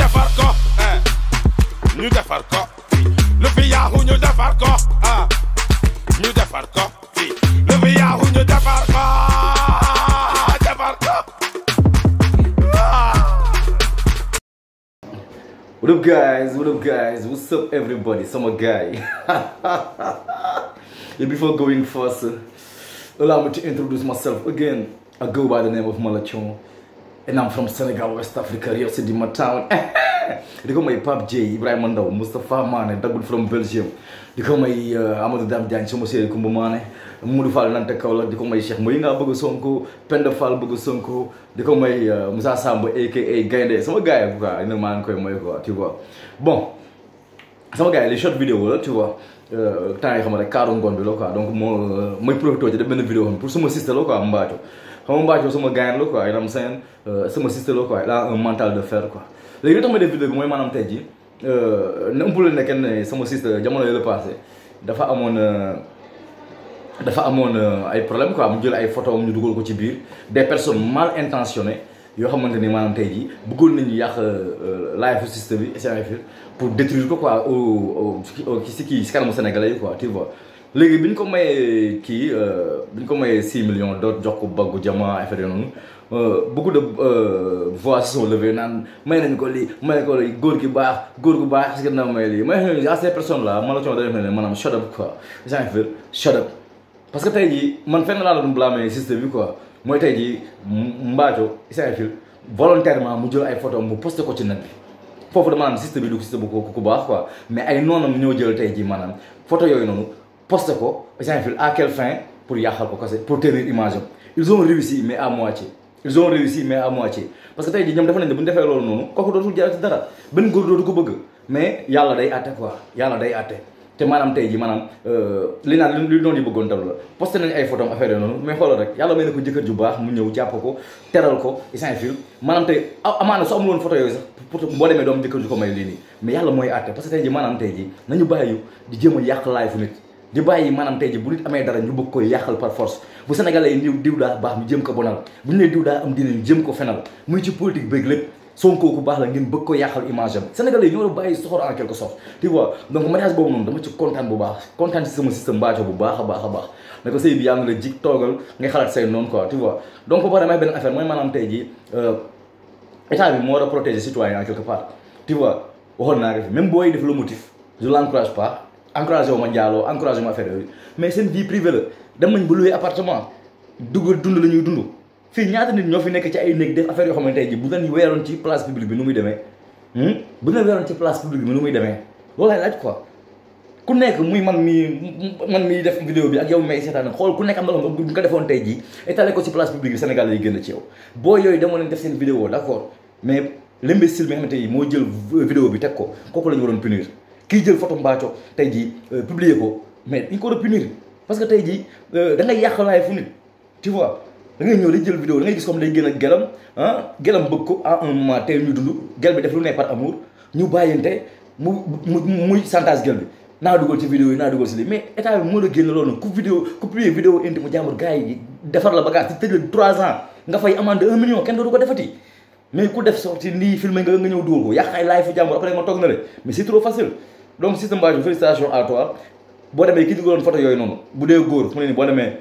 defar ko ñu defar ko lu fi yaaxu ñu defar ko ñu defar ko lu fi yaaxu ñu defar ko defar ko. What up guys, what up guys, what's up everybody, sama guy. Yeah, before going first, allow me to introduce myself again. I go by the name of Malachon and I'm from Senegal, West Africa, Rio City, my town. They call my Pap J, Ibrahim Mandao, Mustafa Mane, double from Belgium. They call my Amadou Dam Diagne, Somo Seri Kumbumane, Moudou Fall Nante Kaola, they call my Cheikh Moyinga Bogo Sonko, Penda Fall Bogo Sonko, they call my Musa Sambo aka Gainde, some guy, you know man, tu vois. Bon, some guy, les short vidéo, tu vois. Temps yi xam rek kaaru ngoon bi la quoi donc mooy profité ci def benn vidéo pour sama sister la quoi Mbathio xam nga Mbathio sama gaañ la quoi itam seen sama sister la quoi il a un mental de fer quoi léegi li tax ma def vidéo bi mooy maanaam tey jii na ëmpule ne kenn sama sister jamono yi la passé dafa amoon ay problème quoi mu jël ay photo am ñu dugal ko ci biir des personnes mal intentionnées yoo xamante ni maanaam tey jii bëggoon nañu yàq live sister bi SNFR pour détruire ko quoi si kanamu sénégalais yi quoi tu vois léegi bi ñu ko mayee bi ñu ko mayee 6 millions doot jox ko baggu jama affaire yooyu noonu beaucoup de voix se sont levées naan may nañu ko lii may ko lii góor gu baax parce que na may lii may à ces personnes là man la coono da def ne maanaam shut up quoi SNFR shut up parce que tey jii man fenn laa doon blâmer sister bi quoi mooy tey jii Mbathio SNFR volontairement mu jël ay photo mu posté ko ci net bi foofu dama naan système bi du système bu ku baax quoi mais ay noonam ñoo jël tey jii maanaam photo yooyu noonu posté ko SNFR à quelle fin pour yàqal ko kase pour tenir image am ils ont réussi mais à moitié parce que tey jii ñoom defe nañ ne bu ñu defee loolu noonu kooku dootul jaar ci dara benn góor dootu ko bëgg mais yàlla day àtte quoi yàlla day àtte te maanaam tey jii maanaam li naan li noonu yi bëggoon dalu la posté nañ ay photo am affaire yooyu noonu mais xoolal rek yàlla may na ko jëkkër ju baax mu ñëw jàpp ko teral ko SNFR maanaam tey amaana su amul woon photo yooyu sax pour boo demee doom jëkkër ju ko may lii nii mais yàlla mooy àtte parce que tey jii maanaam tey jii nañu bàyyi di jéem a yàq laay fu nit di bàyyi maanaam tey jii bu nit amee dara ñu bëgg koy yàqal par force bu sénégalais yi diw daa baax ñu jéem ko bonal bu ñu nee diw daa am diine ñu jéem ko fenal muy ci politique bëgg lépp Sonko ku baax la ngeen bëgg ko yàqal image am sénégalais yi ñoo la bàyyi soxor en quelque sorte tu vois donc mariage boobu noonu dama ci kontaan bu baax kontaan ci sama système Mbathio bu baax a baax ne ko sëy bi yàlla na la jig toogal ngay xalaat say noonu quoi tu vois donc ba pare may benn affaire mooy maanaam tey jii état bi moo war a protéger citoyen en quelque part tu vois waxoon naa ko fi même booy def le motif je l'encourage pas encouragé wu ma njaaloo encouragé ma affaire yooyu mais seen vie privée la dem nañ ba louer appartement dund la ñuy dund fii ñaata nit ñoo fi nekk ci ay néeg def affaire yoo xam ne tey jii bu leen weeroon ci place publique bi nu muy demee bu leen weeroon ci place publique bi nu muy demee loolu lay laaj quoi ku nekk muy man mii def vidéo bi ak yow may seetaan xool ku nekk am na loo xam bu ko defoon tey jii étalé ko ci place publique bi Sénégal lay génn ci yow boo yooyu demoo leen def seen vidéo d'accord mais l'imbécile bi nga xamante ni moo jël vidéo bi teg ko kooku la ñu waroon punir kii jël photo Mbathio tey jii publier ko mais dañ ko war a punir parce que tey jii da ngay yàq laay fu nit tu vois da ngay ñëw di jël vidéo da ngay gis comme day gën a gelam bëgg ko à un moment tey ñu dund gel bi def lu ne par amour ñu bàyyante muy chantage gel bi naa dugal ci vidéo yi naa dugal si lii mais état bi moo la génn loolu ku publier vidéo intime mu jàmbur gars yi defar la bagage ci tëj la 3 ans nga fay amende 1 million kenn dootu ko defati mais ku def sorti lii filmé nga ñëw dugal ko yàq ay live fu jàmbur après nga toog na le mais c'est trop facile donc système Mbathio félicitations à toi boo demee ki dugaloon photo yooyu noonu bu dee góor mu ne ni boo demee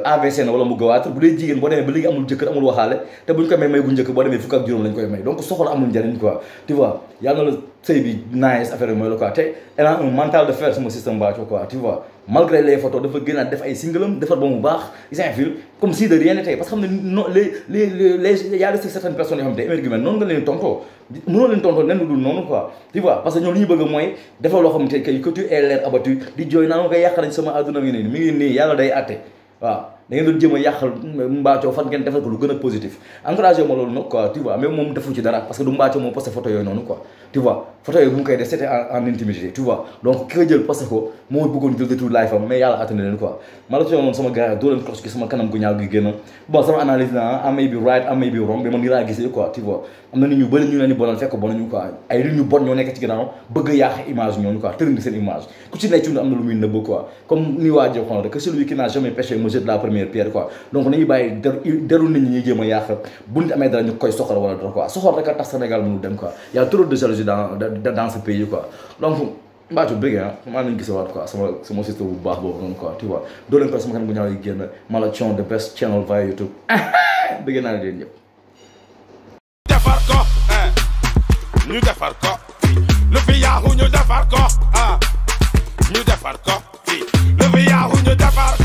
AVC na wala mu gawaat bu dee jigéen boo demee ba léegi amul jëkkër amul waxaale te buñ ko may gu njëkk boo demee fukk ak juróom lañ koy may donc soxla amul njariñ quoi tu vois yàlla na la sëy bi nice affaire yi mooy la quoi te elle a un mental de fer sama système Mbathio quoi tu vois malgré les photos dafa gënaat def ay singalam defar ba mu baax SNFR comme si de rien n'était parce que xam ne non les y a certaines personnes yoo xam ne émergumènes noonu nga leen tontoo mënoo leen tontoo nen dul noonu quoi tu vois parce que ñoom li ñu bëgg mooy defal loo xam ne kay que tu es l'air abattu di jooy naa nga yàq nañ sama adduna mi ngi nii yàlla day àtte waaw da ngeen doon jéem a yàqal Mbathio fan ngeen defal ko lu gën a positif encouragé ma loolu nag quoi tu vois mais moom defu ci dara parce que du Mbathio moom posté photo yooyu noonu quoi tu vois photo yooyu bu mu koy def c'était en intimité tu vois donc ki ko jël posté ko moo bëggoon jël détour life am mais yàlla attane leen quoi ma la noonu sama gars doo leen cloche ki sama kanam gu ñaaw gi génn bon sama analyse la I may be right I may be wrong mais man nii laa gisee quoi tu vois am na nit ñu bëri ñu leen di bonal fekk bonuñu quoi ay nit ñu bon ñoo nekk ci ginnaaw bëgg a yàq image ñooñu quoi tërëndi seen image ku ci nekk ci am na lu muy nëbb quoi comme ni waa ji waxoon rek que celui qui n'a jamais péché me jette la première première pierre quoi donc nañu bàyyi deru nit ñi ñuy jéem a yàq bu nit amee dara ñu koy soxal wala dara quoi soxal rek a tax Sénégal mënu dem quoi y a trop de jalousie dans ce pays quoi donc Mbathio bëgg maa nañu gisawaat quoi sama système bu baax boobu noonu quoi tu vois doo leen ko sama kan bu ñaaw yi génn ma la Thion the best channel via YouTube bëgg naa leen ñëpp defar ko ñu defar ko lu fi yaaxu ñu defar ko ñu defar ko lu fi yaaxu ñu defar